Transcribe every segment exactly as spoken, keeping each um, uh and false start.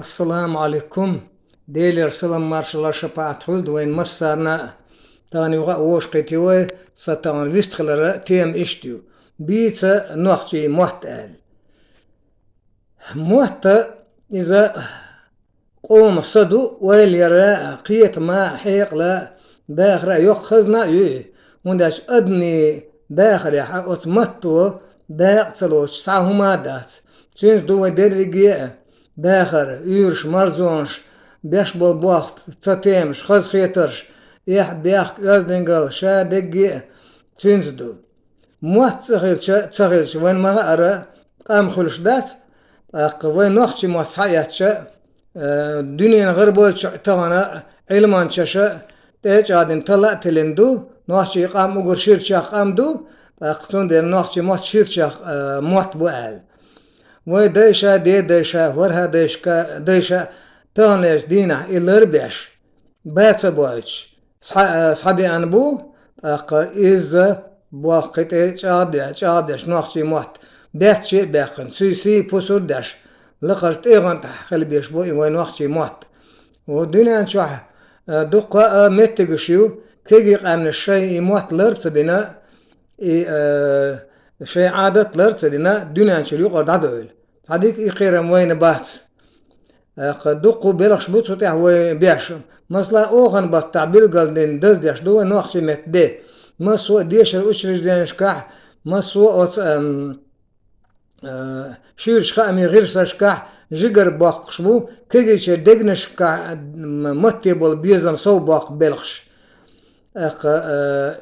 Ассаламу Ӏалайкум. Делера салам-маршалла, шапаӀат хуьлда вайна массарна а. Тахана юха а вовшахкхийтина вай, сан тахана вистхилара тема иштта ю. Бийца нохчийн мотт аьлла. Мотт иза къоман са ду, ойла яра, кхетама, хьекъала, дахара йоккха хазна а ю и. ХӀунда аьлча адамийн дахарехь оцу матто дакъа ца лоцуш цхьа хӀума а дац. Цуьнца ду вай дерриге а дахар, уьйраш, марзонаш, беш болу болх, цатемаш, хазахетарш, эхь, бехк, оьздангалла, ша дерриге а цуьнца ду. Мотт цӀа хилча, ца хилча, вайна ма-хаъара, къам хуьлуш дац, тӀаккха вай нохчийн мотт схьаэцча, э, дуьненан гӀарабевллачу тахана Ӏилманчаша тӀе а чӀагӀдина талла а тиллина ду, нохчийн къам уггар ширачех къам ду, тӀаккха цундела нохчийн мотт ширачех, э, мотт бу аьлла. Вай дайша, дедайша, хӀорхьа дайшка, дайша таханлерчу дийнахь и лар а беш, бац а бойтуш, схьа-, схьабеана бу, тӀаккха иза бохкхи тӀе чӀагӀде-, чӀагӀдеш нохчийн мотт баьцче а баьккхина, сий-сий пусар а деш, лакхарчу тӀегӀан тӀехь хила беш бу и вайн нохчийн мотт. Ву дуьнен чохь, а, дуккха а меттигаш ю, кегий къаьмнаш шайн и мотт лар а ца бина, и, а, шайн Ӏадат лар а ца дина, дуьнен чуьра юкъара дӀадевлла. Цхьа дика и кхерам вайна бац. ТӀаккха дуккха белхаш бу цу тӀехь вай беш. Масала, оханан баттахь билгалдина даздеш ду вай нохчийн меттан де. Массо а дешаран учрежденешкахь, массо а оцу, ам, а, шуьйрачу хаамийн гӀирсашкахь жигара боккхуш бу, кегийчеран дегнашкахь, м, матте болу безам сов боккху белхаш. ТӀаккха, а,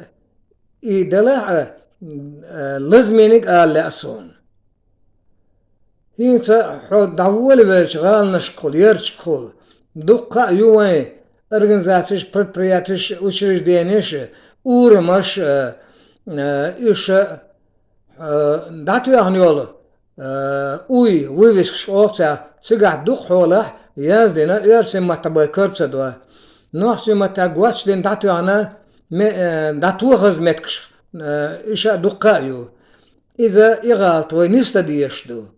и делахь а, а, лазамийниг ала лаьа суна. ХӀинца хьо дӀаволавеллачу гӀаланашкахула, ярташкахула, дуккха а ю вайн организацеш, предприятеш, учрежденеш, урамаш, а, а, уьш, а, дӀатоьхна йолу, а, уй, вывескаш олу цара, цигахь дукха хьолахь яздина оьрсийн маттахь бен кара ца до. Нохчийн маттахь гочдина дӀатоьхна ме-, а, дӀатохаза меттигаш, а, уьш а дуккха а ю. Иза и гӀалат вай нисдан дезаш ду.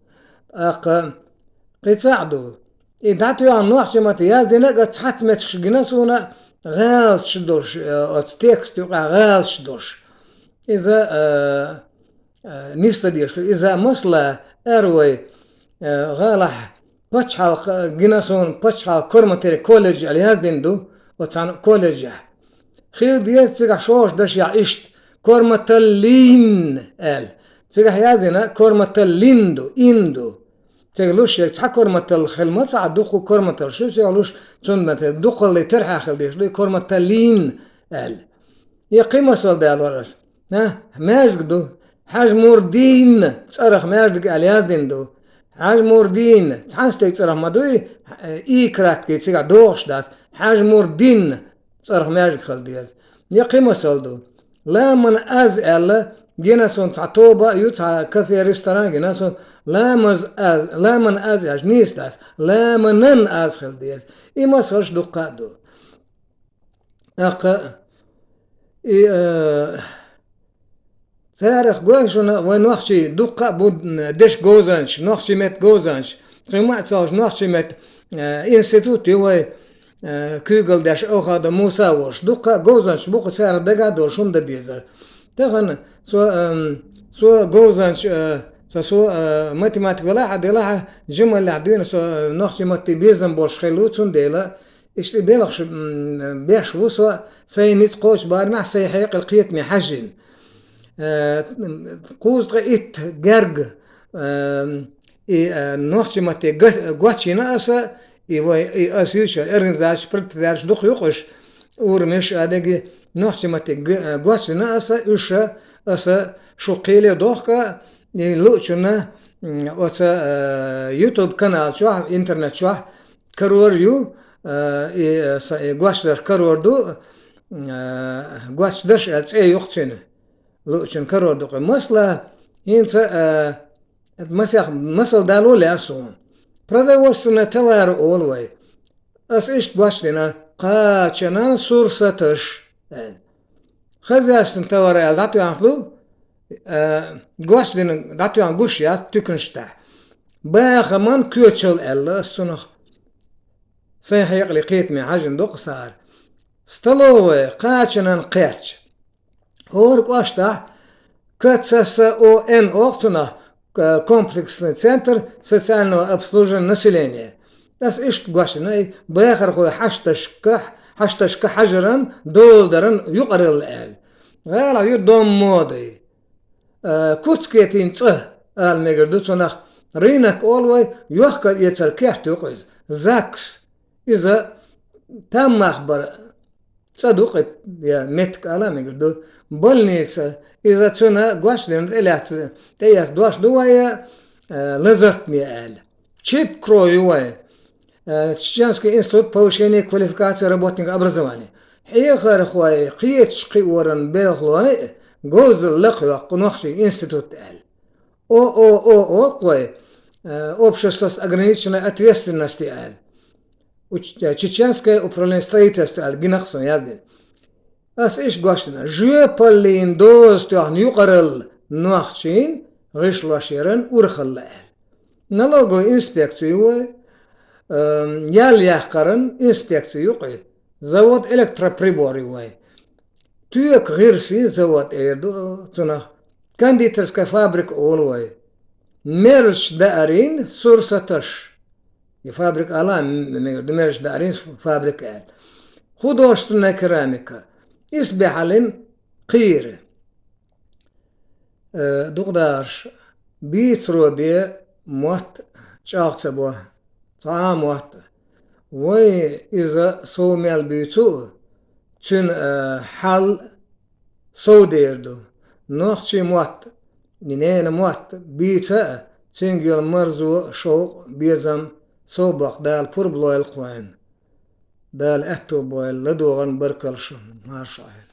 ТӀаккха кхин цхьаъ ду. И дӀатоьхна нохчийн маттахь яздина а, цхьацца меттигаш гина суна гӀалаташ долуш, э, оцу текст юкъахь гӀалаташ долуш. Иза, э, э, нисдан дезаш ду. Иза масала, эр вай, э, гӀалахь пачхьалкх, э, гина суна пачхьалкх корматаллин колледж аьлла яздина ду, оцу цхьана колледжехь. Хила деза цигахь шолгӀачу дашехь иштта, корматаллин аьлла. Цигахь яздина корматаллин ду, ин ду. Цига луш ерг цхьа корматалла хила ма ца Ӏа, дуккха корматалла шу цигахь луш, цунна ма те, дуккхаллин терхьа хила дезаш ду и корматаллин аьлла. Я кхин масал далор ас. На, маьждиг ду. Хьажмурдин цӀарах маьждиг аьлла яздина ду. Хьажмурдин, цхьана стеган цӀарах ма дуй, и краткий цигахь догӀуш дац. Хьажмурдин цӀарах маьждиг хила деза. Я кхин масал ду. Ламан аз аьлла, гина суна цхьа тоба а ю, цхьа кафе, ресторан гина суна. Ламаз аз, ламан аз аьлча нийса дац. Ламанан аз хила деза. И масалш дуккха а ду. ТӀаккха и, э, царах гой шуна вай нохчий дуккха а бу, м, дешан говзанчаш, нохчийн меттан говзанчаш. Кхин ма а ца хууш нохчийн меттан, э, институт ю вай, э, куьйгалла деш Овхадов Муса волуш. Дуккха а говзанчаш бу кху царах дагахь а долуш хӀума дан дезара. Тахана со, эм, со говзанча, э, со, со, э, математик велахь а, делахь а, жималлехь дуьйна со, э, нохчийн матте безам болуш хилла ву, цундела иштта и белхаш, м, беш ву со, сайн ницкъ кхочу барамехь сайн хьекъал кхетаме хьаьжжина. Э, кхузткъе итт герга, э, и, э, нохчийн матте га-, гочйина аса, и вай, и аса юьйцуш организацеш, предприятеш дукха ю-кх уьш, урамеш а дерриге, нохчийн матте г-, гочйина аса, уьш а, аса шу кхеле дохка, и луучунна, м, оцу, э, YouTube канал чохь, интернет чохь, карор ю, э, и, э, са-, и гочдарш карор ду, э, гочдарш аьлла цӀе ю-кх цуьнан. Луучун карор ду-кх. Масала, хӀинца, э, масех, масал дало лаьа суна. Продовольственный товар олу вай. Ас иштта гочдина, кхачанан сурсаташ, аьлла. Хозяйственный товар аьлла дӀатоьхна ду, э, гочдина дӀатоьхна гуш яц туьканаш тӀехь. Бахаман коьчал аьлла ас цунах. Сайн хьекъале кхетаме хьажна ду-кх цара. Столовая кхачанан кхерч. ХӀора кӀоштахь К Ц С О Н оха цунах, к-, комплексный центр социального обслуживания населения. Ас иштта гочдина, и бахархой хьашташка, хьашташка хьажаран, доладаран юкъаралла аьлла. ГӀалахь ю дом моды. Э, Куцкепин цӀа ала мегар ду цунах. Рынок олу вай, йохкар-эцар керт ю-кх иза. ЗАГС. Иза таммах бар цӀа ду-кх, я меттиг ала мегар ду. Больница. Иза цуьнан гочдина тӀелаьцна, тӀеэцна дош ду вай, э, лазартни аьлла. ЧИПКРО ю вай. Э, Чеченский институт повышения квалификации работников образования. Хьехархой кхеташ кхиоран белхалой говзалла лакхайоккху нохчийн институт аьлла. О О О оха вай, э, общество с ограниченной ответственностью аьлла. Уч-, э, Чеченское управление строительства аьлла гина-кх суна, яздина. Ас иштта гочдина. Жоьпаллин доза тоьхна юкъаралла нохчийн гӀишлош яран урхалла аьлла. Налоговая инспекция ю вай, эм, ял яккхаран инспекция ю-кх и. Завод электроприбор ю вай. Тоька гӀирсийн завод эр ду цунах. Кондитерская фабрика олу вай. Мерзаш даарин сурсаташ. И фабрика ала м-, мегар ду, мерзаш даарин фабрика аьлла. Художественная керамика. Исбаьхьаллин кхийра. Э, дукха дахарш, бийцаро бен мотт чӀагӀ ца бо, цхьа а мотт. Вай иза сов мел буьйцу, цуьнан, э, хьал сов дер ду. Нохчийн мотт, и ненан мотт, бийца а, цуьнга йолу марзо, шовкъ, безам сов боккху Дала пурба лойла-кх вайна. Дала аьтто бойла, ладогӀарна баркалла шун, марша Ӏойла.